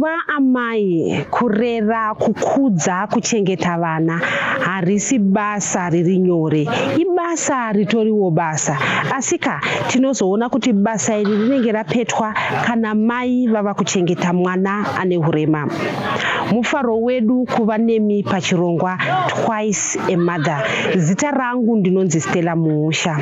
Kuva amai, kurera, kukudza, kuchengeta vana harisi basa riri nyore. Ibasa ritoriwo basa. Asika tinozoona kuti basa iri rinenge rapetwa kana mai vava kuchengeta mwana ane hurema. Mufaro wedu kuva nemi pachirongwa Twice a Mother. Zita rangu ndinonzi Stella Muusha.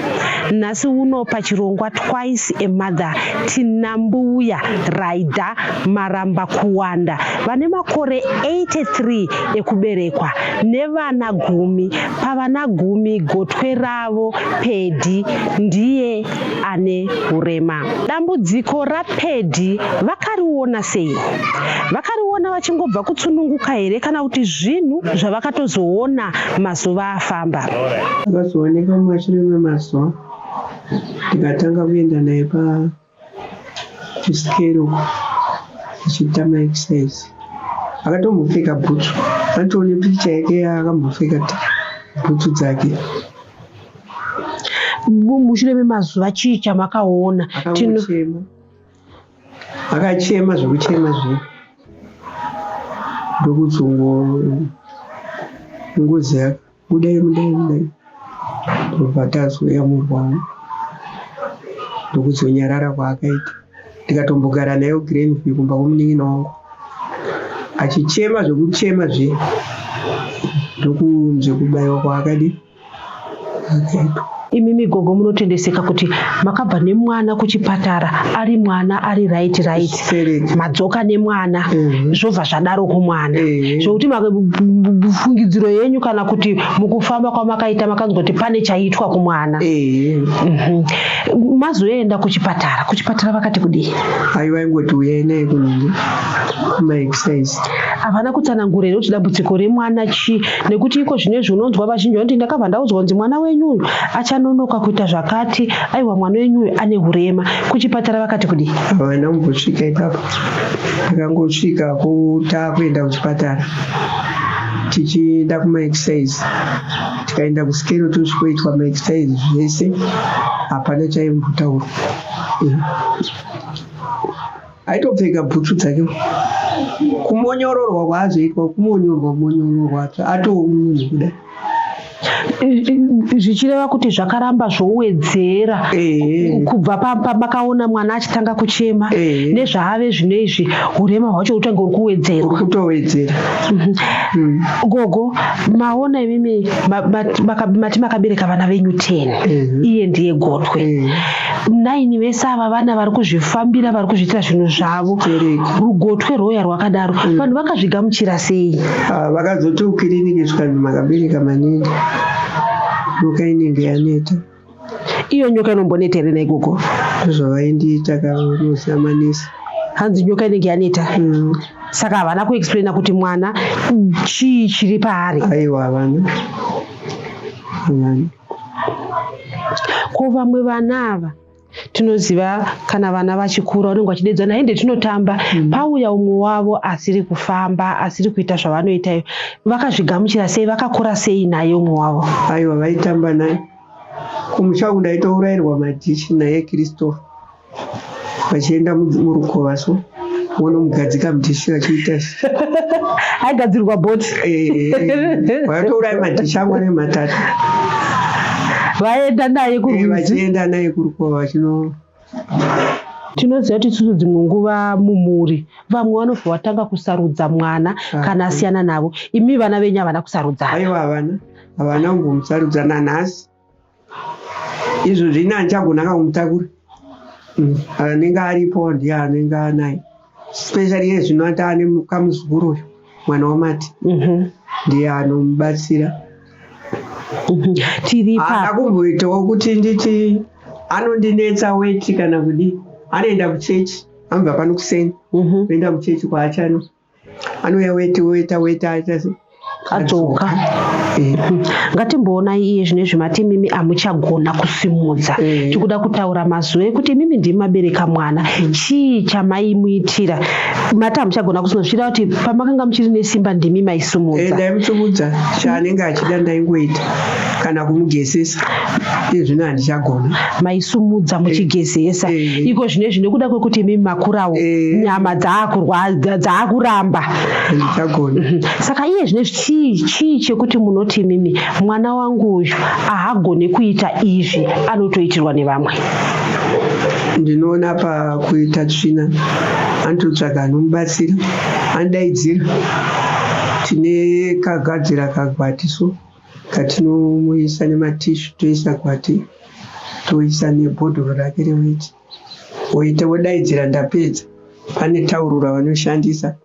Nhasi uno pachirongwa Twice a Mother tina Mbuya Raida Maramba Kuwanda vane makore 83 ekuberekwa nevana gumi. Pavana gumi gotwe ravo Pedi ndiye ane hurema. Dambudziko raPedi vakariona sei? Vakariona vachingobva kutsununguka here kana kuti zvinhu zvavakatozoona mazuva afamba? Akazooneka mumashure memazuva ndikatanga kuenda naye pa kusikero uko achiita maexercise akatombopfeka bhutsu andione pikicha yake yaakambopfeka bhutsu dzake. Mushure memazuva chii chamakaona? Akangochema, akachema zvekuchema zviya ndokudzongo ngozi yake budai budai budai ndobva tazoyamurwawo ndokuzonyarara kwaakaita ndikatombogara naye kuGreenview kumba kwomunin'ina wangu achichema zvekuchema zviya ndokunze kubaiwa kwaakadii akaitwa. Imimi gogo munotendeseka kuti makabva nemwana kuchipatara ari mwana ari right right Stereki. madzoka nemwana zvobva zvadaro kumwana Zvokuti fungidziro yenyu kana kuti mukufamba kwamakaita makanzwa kuti pane chaitwa kumwana. Mazoenda kuchipatara, kuchipatara vakati kudii? Aiwa ingoti uyai naye kunhingi kumaexercise. Havana kutsanangura here kuti dambudziko remwana chii? Nekuti iko zvino izvi unonzwa vazhinji vanoti ndakabva ndaudzwa kunzi mwana wenyu uyu achanonoka kuita zvakati, aiwa mwana wenyu uyu ane hurema. Kuchipatara vakati kudii? Havana kumbosvika ipapo. Takangosvika takuenda kuchipatara tichienda kumaexercise tikaenda kusikero tosvikoitwa maexercise zvese hapana chaimbotaurwa. Aitopfeka bhutsu dzake kumonyororwa kwaazoitwa kumonyorwa monyororwa atoo munhu kudai Zvichireva kuti zvakaramba zvowedzera kubva pamakaona mwana achitanga kuchema nezvaave zvino izvi hurema hwacho hutange uri kuwedzerwa. Kutowedzera. Gogo maona imimi mati makabereka vana venyu 10 iye ndiye gotwe. 9 vese ava vana vari kuzvifambira vari kuzviitira zvinhu zvavo. Rugotwe rwouya rwakadaro. Vanhu vakazvigamuchira sei? Ah, vakazoti kukiriniki zvikanzi makabereka maningi nyoka inenge yaneta. Iyo nyoka inomboneta here nhai gogo? Ndozvavaindiita kanoziva manesi. Hanzi nyoka inenge yaneta. Saka havana kuexplaina kuti mwana chii chiri paari? Aiwa havana. Havana. Ko vamwe vana ava tinoziva kana vana vachikura vanenge vachidedzana hende tinotamba pauya umwe wavo asiri kufamba asiri kuita zvavanoita iyo vakazvigamuchira sei vakakura sei naye umwe wavo? Aiwa vaitamba naye. Kumusha uku ndaitourairwa madhishi naye Christopher vachienda murukova so vonomugadzika mudhishi vachiita aigadzirwa bhoti vaitouraya madhishi angu ane matatu vaenda naye kurwizi vachienda naye kurukova vachino Tinoziva kuti isusu dzimwe nguva mumhuri vamwe vanobva vatanga kusarudza mwana kana asiyana navo. Imi vana venyu havana kusarudzana. Aiwa havana havana kumbomusarudza nanhasi. Izvozvi ini handichagona kumutakura. Anenge aripo ndiye anenge anaye. Especially iye zvino ati ane kamuzukuru uyu mwana waMati. Ndiye anomubatsira. Tiri pa Haana kumboitawo kuti nditi anondinetsa weti kana kudii. Anoenda kuchechi anobva pano kuseni oenda kuchechi kwaachano anouya weti weta weta aita se adzoka. Ngatimboonai iye zvino izvi mati imimi hamuchagona kusimudza. Tikuda kutaura mazuva ekuti imimi ndimi mabereka mwana. Chii chamaimuitira? Mati hamuchagona kusimudza zvichireva kuti pamakanga muchiri nesimba ndimi maisimudza. Ndaimusimudza chaanenge achida ndaingoita. Kana kumugezesa iye zvino handichagona. Maisumudza muchigezesa. Iko zvinezvi nekuda kwekuti imimi makurawo, nyama dzaakurwadza, dzaakuramba. Handichagona. Saka iye zvinezvi chii chekuti munoti imimi mwana wangu uyu ahagone kuita izvi, anotoitirwa nevamwe? Ndinoona pakuita tsvina anototsvaga anomubatsira, anodaidzira. Tine kagadzira kagwati so katinomuisa nematishu, toisa gwati, toisa nebhodhoro rake reweti, oita wodaidzira ndapedza. Pane tauro ravanoshandisa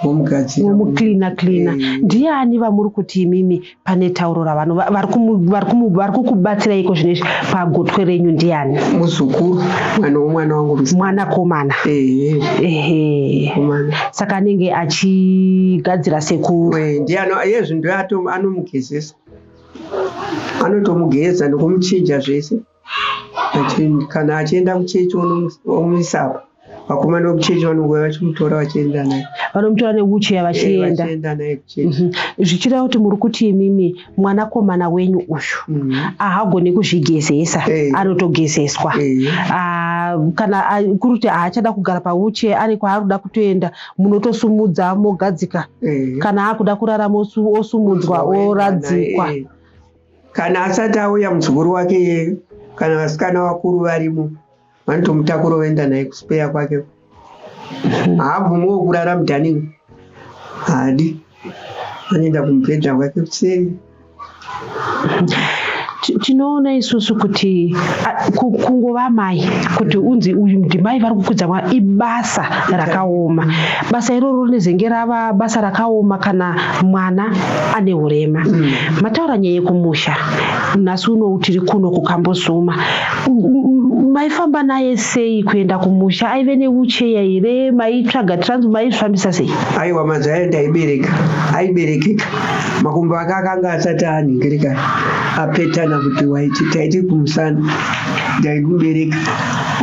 vomugadzira, vomucleana cleana. Ndiani vamuri kuti imimi pane tauro ravano vari kukubatsirai iko zvinezvi pagotwe renyu ndiani? Muzukuru, mwana womwana wangu musikana. Mwanakomana. Ehe. Ehe. Komana. Saka anenge achigadzira sekuru. Ndiye iyezvi ndiye anomugezesa, anotomugeza nekumuchinja zvese. Kana achienda kuchechi omuisa apa, vakomana vekuchechi vanongouya vachimutora vachienda naye. Vanomutora newheelchair vachienda. Vachienda naye kuchechi. Zvichireva kuti muri kuti imimi mwanakomana wenyu uyu haagoni kuzvigezesa, anotogezeswa. Kana kuri kuti haachada kugara pawheelchair, ane kwaari kuda kutoenda, munotosumudza mogadzika. Kana akuda kurara osumudzwa, oradzikwa. Kana asati auya muzukuru wake iyeyo, kana vasikana vakuru varimo, vanotomutakura voenda naye kuspeya kwake. Haabvumiwo kurara mudining, haadi, anoenda kumubhedha kwake kuseri. Tinoona isusu kuti kungova mai, kuti unzi uyu ndimai vari kukudza mwana, ibasa rakaoma. Basa iroro rinezenge rava basa rakaoma kana mwana ane urema. Mataura nyaya yekumusha, nhasi unowu tiri kuno kuKambuzuma. Maifamba naye sei kuenda kumusha? Aive newheelchair here? Maitsvaga transport? Maizvifambisa sei? Aiwa, mazaya ndaibereka, aiberekeka. Makumbo ake akanga asati anhingirika apetana kuti waiti taiti kumusana, ndaimubereka.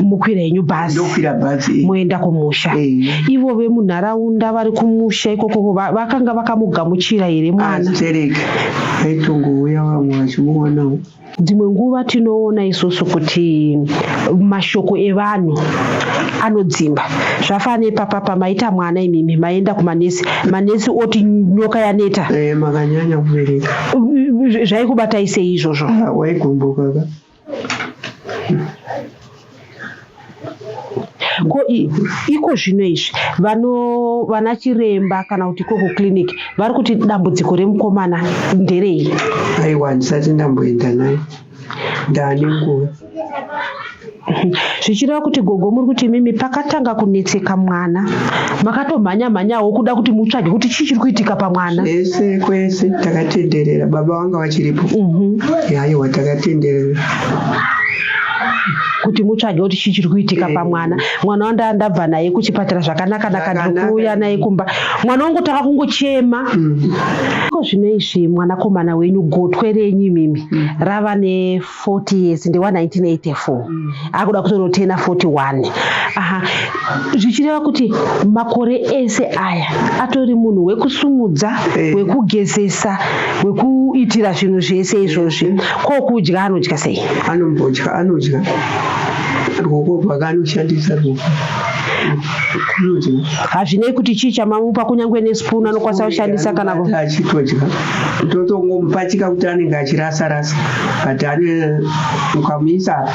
Mukwira henyu bhazi? Ndokwira bhazi. Moenda kumusha. Ivo vemunharaunda vari kumusha ikoko vakanga vakamugamuchira here mwana? Astereki, aitongouya vamwe vachimuonawo. Dzimwe nguva tinoona isusu kuti mashoko evanhu anodzimba. Zvafana ipapapa maita mwana imimi, maenda kumanesi, manesi oti nyoka yaneta. Makanyanya kubereka. Zvaikubatai sei izvozvo? Waigumbuka ka. Ko iko zvino izvi vana chiremba kana kuti koko clinic vari kuti dambudziko remukomana nderei? Aiwa, ndisati ndamboenda naye, ndaane nguva. Zvichireva kuti gogo muri kuti imimi pakatanga kunetseka mwana makatomhanya mhanyawo kuda kuti mutsvage kuti chii chiri kuitika pamwana? Kwese kwese takatenderera, baba vanga vachiripo. Aiwa, takatenderera kuti mutsvage kuti chii chiri kuitika pamwana. Mwana wanda ndabva naye kuchipatara zvakanaka naka, ndiri kuuya naye kumba, mwana wangu taka kungochema. Iko zvino izvi mwanakomana wenyu, gotwe renyu imimi, rava ne40 years, ndewa 1984, akuda kutonotena 41. Aha, zvichireva kuti makore ese aya atori munhu wekusumudza, wekugezesa, wekuitira zvinhu zvese izvozvi. Ko kudya anodya sei? Anombodya, anodya ruoko rwake, anoshandisa ruoko anodya. Hazvinei kuti chii chamamupa, kunyange nespoon anokwanisa kushandisa kana Achitodya, totongomupachika kuti anenge achirasa rasa, but ane ukamuisa apa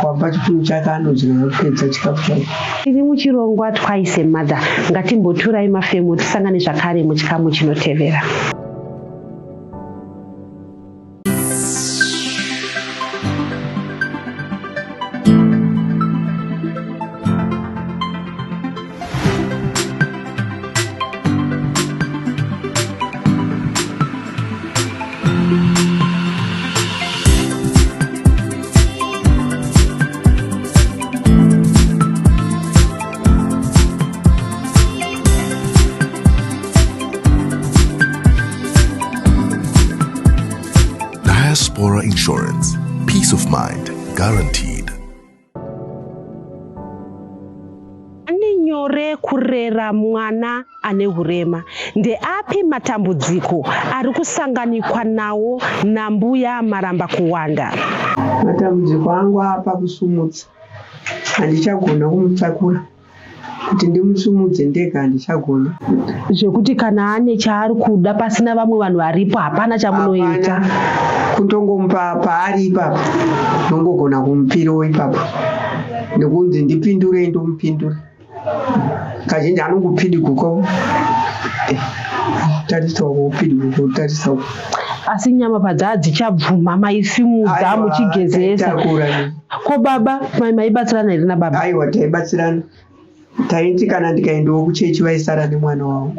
kwapa chipunu chake anodya apedza chikafu chake. Tiri muchirongwa Twice a Mother. Ngatimboturai mafemo, tisangane zvakare muchikamu chinotevera. Diaspora Insurance. Peace of mind guaranteed. Ane nyore. kurera mwana ane hurema. Ndeapi matambudziko ari kusanganikwa nawo nambuya Maramba Kuwanda? Matambudziko angu apa kusumudza, handichagona kumutakura kuti ndimusumudze ndega handichagona. Zvekuti kana ane chaari kuda pasina vamwe vanhu varipo hapana chamunoita. Hapana, kutongomupa paari ipapo ndongogona kumupirawo ipapo nekunzi ndipindurei ndomupindura. Kazhinji anongopidiguka tarisa uko upidiguka utarisa uko. Asi nyama padzaa dzichabvuma maisimudza muchigezesa. Taitakura. Ko baba maibatsirana here nababa? Aiwa taibatsirana. Taiti kana ndikaendawo kuchechi vaisara nemwana wavo.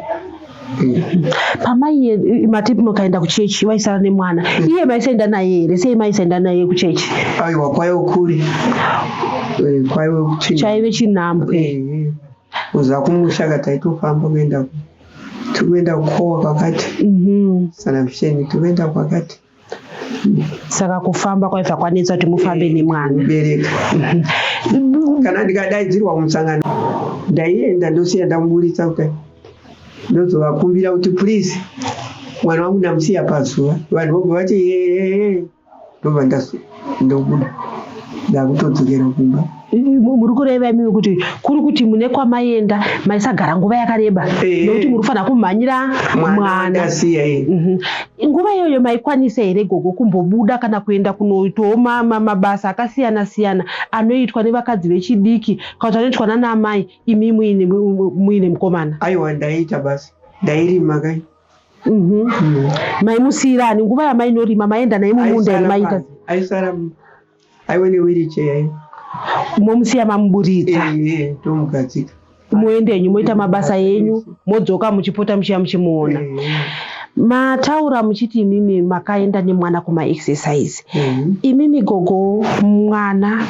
Pamai mati mukaenda kuchechi vaisara nemwana. Iye maisaenda naye here? Sei maisaenda naye kuchechi? Aiwa kwaive kure. Kwaive kuchechi. Chaive chinhambwe. Kuza kumusha ka taitofamba kuenda tikuenda kukowa kwakati. Salvation tikuenda kwakati. Saka kufamba kwaibva kwanetsa kuti mufambe nemwana. Kubereka. Kana ndikadaidzirwa kumusangano ndaienda ndosiya ndamuburitsa kudai. Ndozovakumbira kuti please mwana wangu ndamusiya pazuva. Vanhu vobva vati yee ndobva ndobuda ndakutodzokera kumba. Muri kureva imimi kuti kuri kuti mune kwamaenda maisagara nguva yakareba nekuti muri kufanira kumhanyira mwana. Ndasiya iye. Nguva iyoyo maikwanisa here gogo kumbobuda kana kuenda kunoitawo mabasa akasiyana siyana anoitwa nevakadzi vechidiki kana kuti anoitwa nana amai imi muine mukomana? Aiwa ndaiita basa, ndairima kai. Maimusiyira ani nguva yamainorima? Maienda naye mumunda here? Maita aisara aiwe newheelchair. Momusiya mamuburitsa? Tomugadzika. Moende henyu moita mabasa enyu modzoka muchipota muchiya muchimuona. Mataura muchiti imimi makaenda nemwana kuma-exercise. Imimi gogo mwana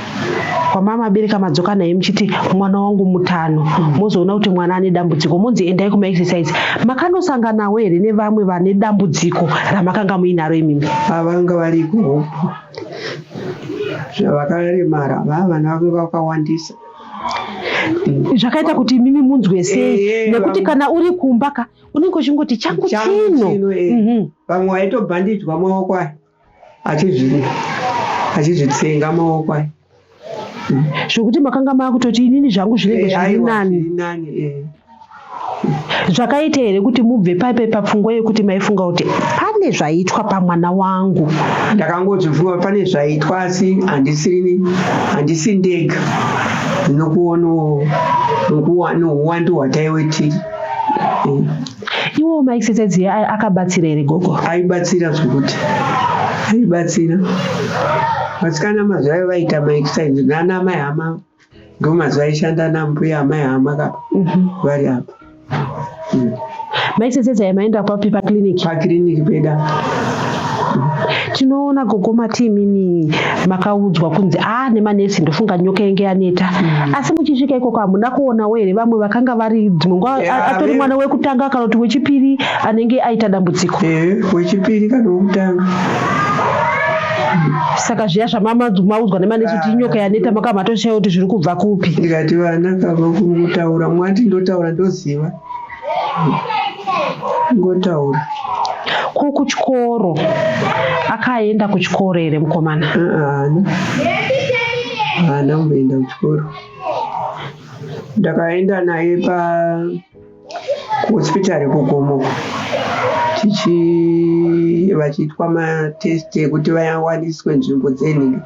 kwamamabereka madzoka naye muchiti mwana wangu mutano, mozoona kuti mwana ane dambudziko monzi endai kuma-exercise. Makanosanganawo here nevamwe vane dambudziko ramakanga muinaro imimi? Vanga variko hopo zvavakaremara vana vanga vakawandisa. Zvakaita kuti imimi munzwe sei? Nekuti kana uri kumba ka unenge uchingoti changu chino. Vamwe vaitobhandidzwa maoko aya achizvitsenga maoko aya. Zvokuti makanga makutoti inini zvangu zvinenge zviri nani. Zvakaita here kuti mubve paipe papfungwa yekuti maifunga kuti pane zvaitwa pamwana wangu? Ndakangozvifunga pane zvaitwa asi handisi ndega. Nokuona hwataiwe tiri. Iwo maexercise akabatsira here gogo? Aibatsira zvekuti aibatsira. Vasikana mazuva ayo vaita maexercise nana mai hama ndo mazuva aishanda nambuya amai hama kapa vari apa. Maexercise aya maenda papi? Pakliniki? Pakiriniki peda. Tinoona gogo mati imimi makaudzwa kunzi nemanesi ndofunga nyoka yenge yaneta. Asi muchisvika ikoko hamuna kuonawo here vamwe vakanga vari dzimwe nguva atori mwana wekutanga kana kuti wechipiri anenge aita dambudziko? Wechipiri kana wekutanga. Saka zviya zvamaudzwa nemanesi kuti inyoka yaneta makabva matoshaya kuti zviri kubva kupi? Ndikati vana kava kutaura mwati ndotaura ndoziva. Ngotaura. Ko kuchikoro akaenda kuchikoro here mukomana? Haana. Haana kumboenda kuchikoro. Ndakaenda naye pa kuhospitari kuGomo vachiitwa matest ekuti vawaniswe nzvimbo dzenhingi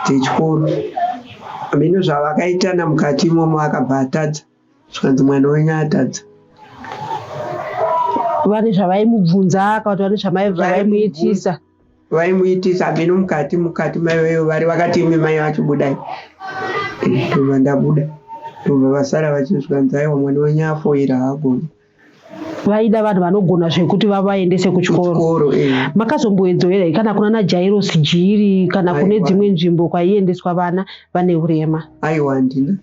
dzechikoro. Hameno zvavakaitana mukati imomo akabva atadza. Zvikanzi mwana wenyu atadza. Vane zvavaimubvunza kana kuti vane zvavaimuitisa? Vaimuitisa hameno mukati maiveyo vari vakati imi mai vacho budai. Ndobva ndabuda. Ndobva vasara vachizvikanzi aiwa mwana wenyu afoira haagoni. Vaida vanhu vanogona zvekuti vavaendese kuchikoro. Makazomboedzawo here kana kuna naJairos Jiri kana kune dzimwe nzvimbo kwaiendeswa vana vane urema? Aiwa handina.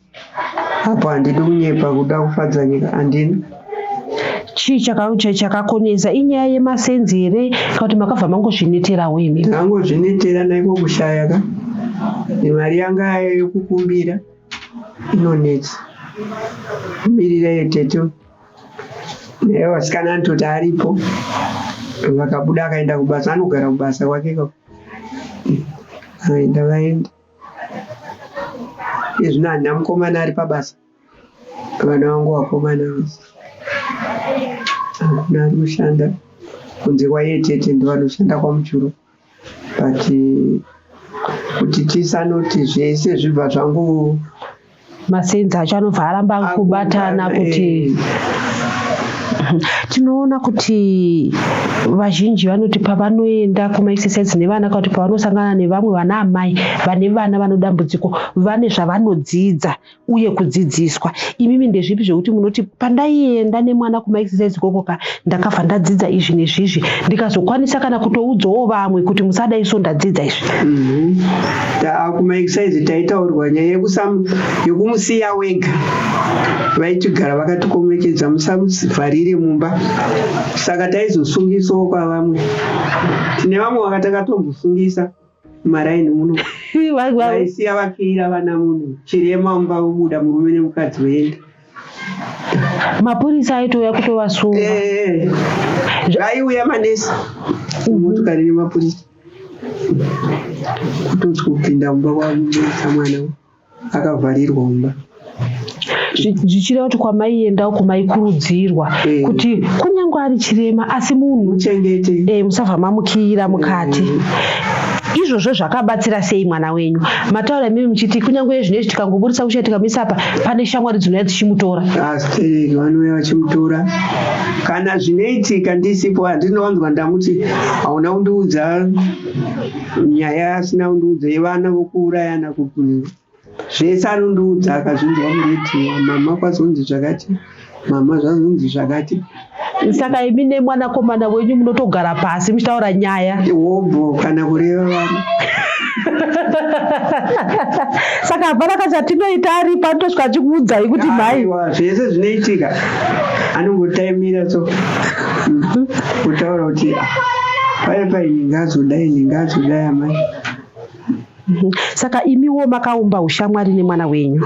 Apo handidi kunyepa kuda kufadza nyika handina. Chii chakakonesa? Inyaya yemasenzi here kana kuti makabva mangozvineterawo imi? Ndakangozvinetera naiko kushaya ka. Mari yanga yekukumbira inonetsa. Kumirira iye tete naye vasikana anototi aripo vakabuda akaenda kubasa anogara kubasa kwake ikoko aenda vaenda iye zvino handina mukomana ari pabasa vana vangu vakomana vese hakuna ari kushanda kunze kwaiye tete ndovanoshanda kwamuchuru but kuti tisanoti zvese zvibva zvangu Masenzi acho anobva aramba kubatana kuti tinoona kuti vazhinji vanoti pavanoenda kumaexercise nevana kana kuti pavanosangana nevamwe vana amai vane vana vanodambudziko vane zvavanodzidza uye kudzidziswa. Imimi ndezvipi zvekuti munoti pandaienda nemwana kumaexercise ikoko ka ndakabva ndadzidza izvi nezvizvi ndikazokwanisa kana kutoudzawo vamwe kuti musadai so ndadzidza izvi. Mm -hmm. Kumaexercise taitaurwa nyaya yekumusiya wega vaitigara vakatikomekedza musamuvharire mumba saka taizosungisawo kwavamwe tine vamwe vakatakatombosungisa mumaraini muno vaisiya vakiira vana munhu chirema mumba vobuda murume nemukadzi voenda mapurisa aitouya kutovasunga eh, vaiuya manesi motokari nemapurisa kutoti kupinda mumba kwaburitsa mwana akavharirwa mumba zvichireva kuti kwamaienda uko maikurudzirwa eh. kuti kunyange ari chirema asi munhu muchengete eh, musabva mamukiyira mukati eh. Izvozvo zvakabatsira sei mwana wenyu? Mataura imimi muchiti kunyange zvinezvi tikangoburitsa kuchaya tikamisa apa pane shamwari dzinouya dzichimutora. Astereki vanouya vachimutora. Kana zvinoitika ndisipo handinowanzwa ndamuti hauna kundiudza nyaya asina kundiudza yevana vokuurayana kupunira. Zvese anondiudza akazvinzwa muredhiyo mama kwazonzi zvakati mama zvazonzi zvakati. Saka imi nemwanakomana wenyu munotogara pasi muchitaura nyaya. Hobho kana kureva vamwe. Saka hapana kachatinoita aripo anotosvika achikuudzai kuti mhai. Zvese zvinoitika anongotaimira so kutaura kuti ah, pai pai ndingazodai ndingazodai amai. Saka imiwo makaumba ushamwari nemwana wenyu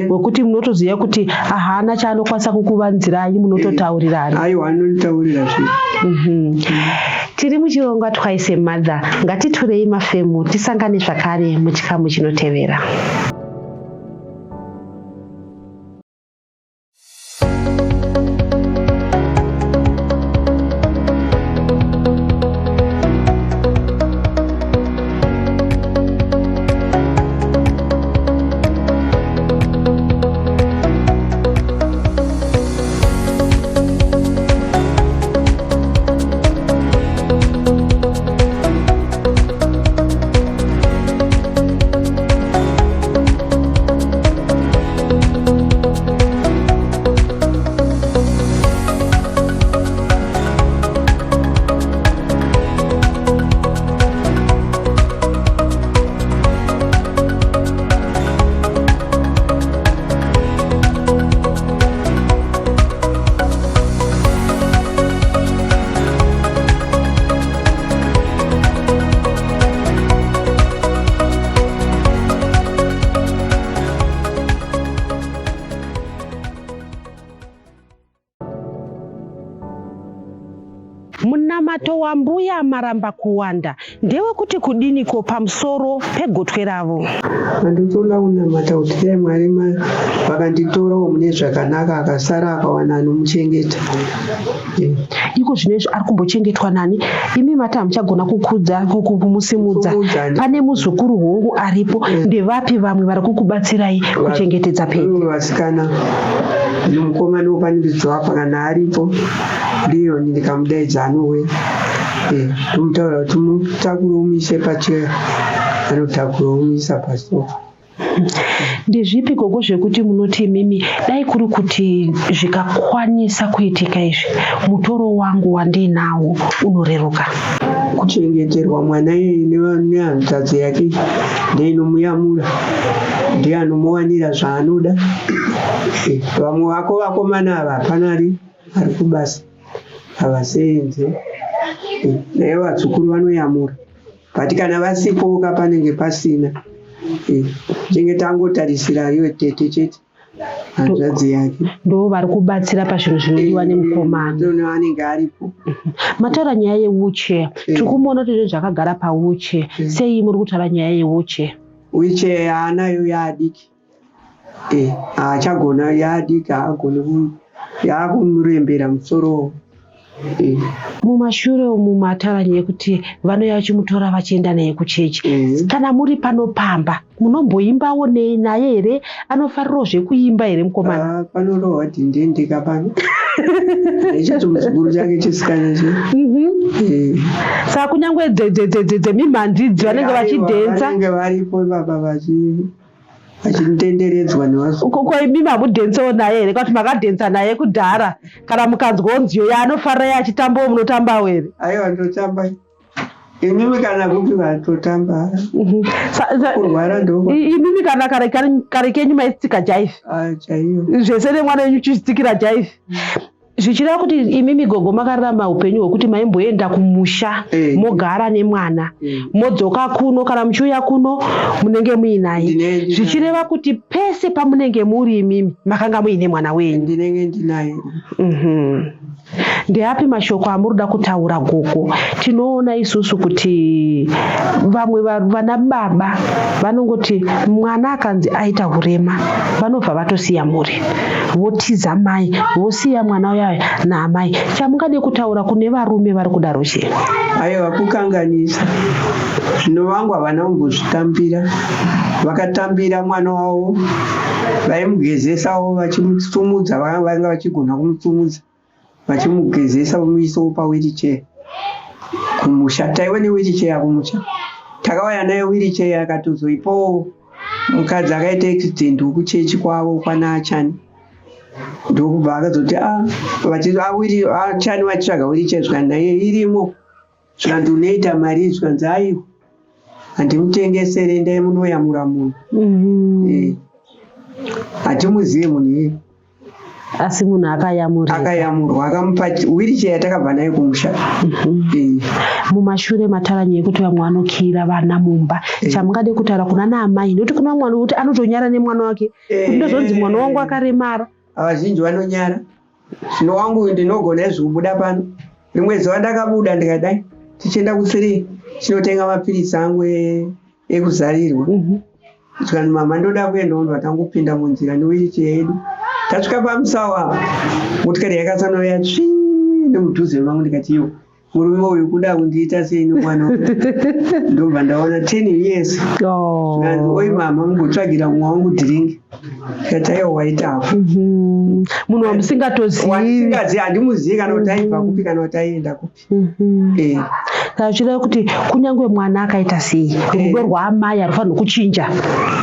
hwekuti munotoziva kuti haana chaanokwanisa kukuvanzirai munototaurirana. Aiwa anonditaurira zve. Mhm. Tiri muchirongwa Twice a Mother, ngatiturei mafemu tisangane zvakare muchikamu chinotevera. Munamato wambuya maramba kuwanda ndewekuti kudiniko pamusoro pegotwe ravo? Anditoda kunamata kuti dai Mwari vakanditorawo mune zvakanaka akasara akawana anomuchengeta. Iko zvino izvi ari kumbochengetwa nani? Imi mati hamuchagona kukudza kumusimudza. Pane muzukuru hongu aripo. Ndevapi vamwe vari kukubatsirai kuchengetedza Peggy? Vasikana mukomana wopanikidzwa apa kana aripo Leon ndikamudaidza anouya eh, ndomutaura kuti mutakure umuise pacheya anotakura omuisa pasofa. Ndezvipi gogo zvekuti munoti imimi dai kuri kuti zvikakwanisa kuitika izvi mutoro wangu wandiinawo unoreruka? Kuchengeterwa mwana iyeye nehanzvadzi yake ndeinomuyamura ndiye anomuwanira zvaanoda. Eh, vamwe vako vakomana ava hapana ari ari kubasa havaseenze eh, naye vazukuru vanoyamura but kana vasipoka panenge pasina eh, tinge tangotarisira iwe tete chete. Hanzvadzi yake. Ndo vari kubatsira pazvinhu zvinodiwa nemukomana. Ndono anenge aripo. Mataura nyaya yewheelchair. Tiri kumuona kuti zvinhu zvakagara pawheelchair. Sei muri kutaura nyaya yewheelchair? Wheelchair yaanayo yaadiki. Haachagona, yaadiki, haagoni, yaakumurembera musoro. Mumashure umu mataura nyaya yekuti vanouya vachimutora vachienda naye kuchechi. Kana muri pano pamba munomboimbawo naye here? Anofarirawo zvekuimba here mukomana? Ah, panorohwa dhindindika pano. Ichacho muzukuru chake chisikana che. Saka kunyange dzemimhanzi idzi vanenge vachidhensa. Vanenge varipo baba vachitenderedzwa nevazukuru. Ko imimi hamudhensewo naye here? Kuti makadhensa naye kudhara, kana mukanzwawo nziyo yaanofarira achitambawo munotambawo here? Aiwa, ndotamba. Imimi kana kupi vatotamba. Kurwara ndoko. Imimi kana kare kenyu maitsika jive? Ah, chaiyo. Zvese nemwana wenyu uchitsikira jive. Zvichireva kuti imimi gogo makararama upenyu hwekuti maimboenda kumusha, mogara nemwana, modzoka kuno, kana muchiuya kuno munenge muinaye. Ndinenge. Zvichireva kuti pese pamunenge muri imimi makanga muine mwana wenyu. Ndinenge ndinaye. Ndeapi mashoko amuri kutaura, gogo? Tinoona isusu kuti vamwe vana baba vanongoti mwana akanzi aita urema, vanobva vatosiya mhuri, votiza mai, vosiya mwana uyayo naamai. Chamungade kutaura kune varume vari kudaro chii? Aiwa, kukanganisa. Zvino vangu havana kumbozvitambira. Vakatambira mwana wavo, vaimugezesawo, vachimusumudza, vanga vachigona kumusumudza, vachimugezesa, vomuisawo pawheelchair. Kumusha taiva newheelchair. Kumusha takauya nayo wheelchair, akatozoipawo mukadzi akaita accident wekuchechi kwavo kwana Achani. Ndokubva akazoti Achani vachitsvaga wheelchair, zvikanzi naiye irimo. Zvikanzi unoita mari? Zvikanzi aiwa, handimutengesere, endai munoyamura munhu. Hatimuzive munhu iye. Asi munhu akayamurika. Akayamurwa, akamupa wheelchair yatakabva nayo kumusha. Mumashure mataura nyaya yekuti vamwe vanokiyira vana mumba. Chamungade kutaura kuna naamai, nekuti kuna mwana wekuti anotonyara nemwana wake, kuti ndozonzi mwana wangu akaremara? Vazhinji vanonyara. Zvino wangu ndinogona izvi kubuda pano. Rimwe zuva ndakabuda, ndikadai tichienda ku3 chinotenga mapiritsi angu ekuzarirwa. Zvikanzi, "Mama, ndoda kuenda." Ndobva tangopinda munzira newheelchair yedu. Tasvika pamusawo apa, motikari yakasanouya tsvi nemudhuze mangu. Ndikati, "Iwo murume uyu kuda kundiita sei nemwana uyu?" Ndobva ndaona 10 years. Zvikanzi, "Oi mama, mumbotsvagira mumwe wangu drink." Ndikati, "Aiwa, waita hapo." Munhu wamusingatozivi. Wandisingazivi, handimuzivi kana kuti aibva kupi, kana kuti aienda kupi. Saka zvichireva kuti kunyange mwana akaita sei, rudo rwaamai harufaniri kuchinja.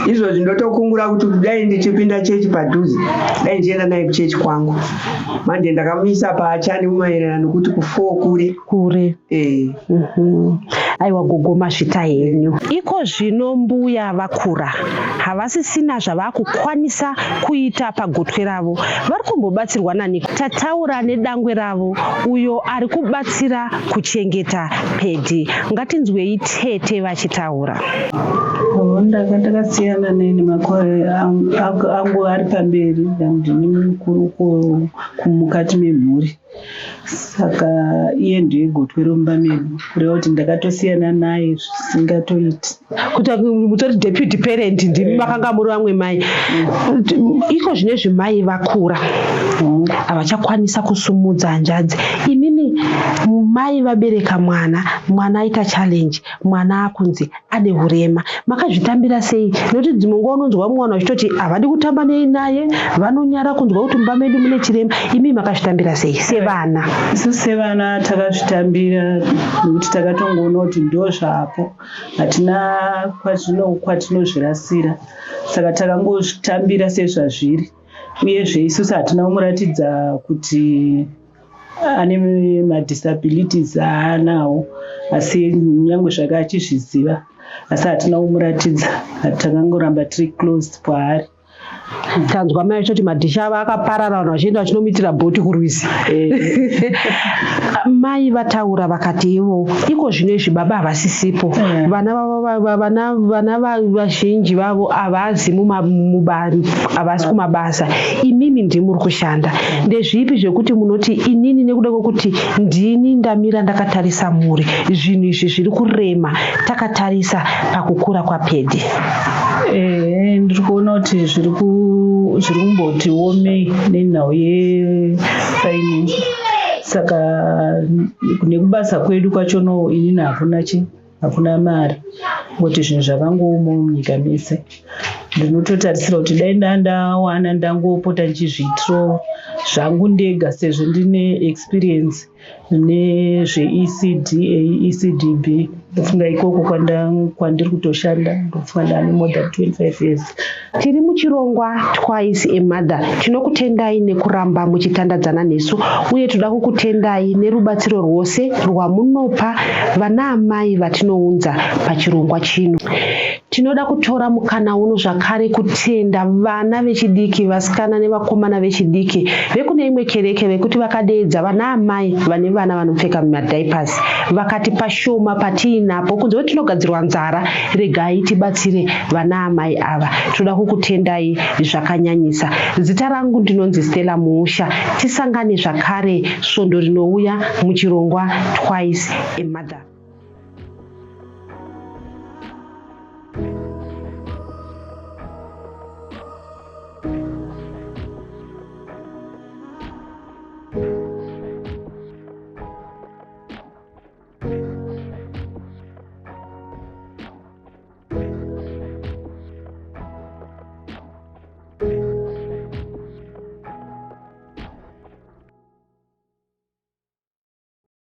Izvozvi ndotokungura kuti dai ndichipinda chechi padhuze, dai ndichienda naye kuchechi kwangu. Manje ndakamuisa paachani maererano nokuti ku4 kure. Kure. Aiwa gogo, mazvita henyu. Iko zvino mbuya vakura, havasisina zvavakukwanisa kuita pagotwe ravo. Vari kumbobatsirwa nani? Tataura nedangwe ravo uyo ari kubatsira kuchengeta Pedi. Ngatinzwei tete vachitaura. Ndanga ndakasiyana naye nemakore angu ari pamberi. Ndini mukuru mukati memhuri, saka iye ndiye gotwe romumba medu, kureva kuti ndakatosiyana naye zvisingatoiti. Kuti mutori deputy parent, ndimi makanga muri vamwe mai. Iko zvinezvi mai vakura, havachakwanisa kusumudza hanzvadzi. Imimi mai vabereka mwana, mwana aita challenge, mwana akunzi ane urema, makazvitambira sei? Nekuti dzimwe nguva unonzwa mwana uchitoti havadi kutamba naye, vanonyara kunzwa kuti mumba medu mune chirema. Imimi makazvitambira sei sevana? Isu sevana takazvitambira nekuti takatongoona kuti ndo zvapo, hatina kwatinozvirasira, saka takangozvitambira sezvazviri. Uyezve isusu hatina kumuratidza kuti ane madisabilities aanawo, asi nyange zvake achizviziva, asi hatina kumuratidza. Takangoramba tiri close kwaari. Tanzwa mai vachitoti madhishi avo akaparara, vanhu vachienda vachinomuitira bhoti kurwizi. Mai vataura vakati ivo iko zvino izvi baba havasisipo, vana vavo vana vazhinji vavo havazi havasi kumabasa, imimi ndimi muri kushanda. Ndezvipi zvekuti munoti inini nekuda kwekuti ndini ndamira ndakatarisa mhuri, zvinhu izvi zviri kurema takatarisa pakukura kwaPedi? Ehe, ndiri kuona kuti zviri kumboti omei nenhau yefinance, saka nekubasa kwedu kwachono inini hakuna chi hakuna mari, ngoti zvinhu zvakangooma munyika mese. Ndinototarisira kuti dai ndandawana ndangopota ndichizviitirawo zvangu ndega, sezvo ndine experience nezveECDA, ECDB. Ndofunga ikoko kwandiri kutoshanda, ndofunga ndane more than 25 years. Tiri muchirongwa Twice a Mother. Tinokutendai nekuramba muchitandadzana nesu, uye toda kukutendai nerubatsiro rwose rwamunopa vana amai vatinounza pachirongwa chino. Tinoda kutora mukana uno zvakare kutenda vana vechidiki, vasikana nevakomana vechidiki vekune imwe kereke, vekuti vakadeedza vana amai vane vana vanopfeka madiapers, vakati pashoma patiinapo, kunze kuti tinogadzirwa nzara, regai tibatsire vana amai ava. Toda kukutendai zvakanyanyisa. Zita rangu ndinonzi Stella Muusha. Tisangane zvakare svondo rinouya muchirongwa Twice a Mother.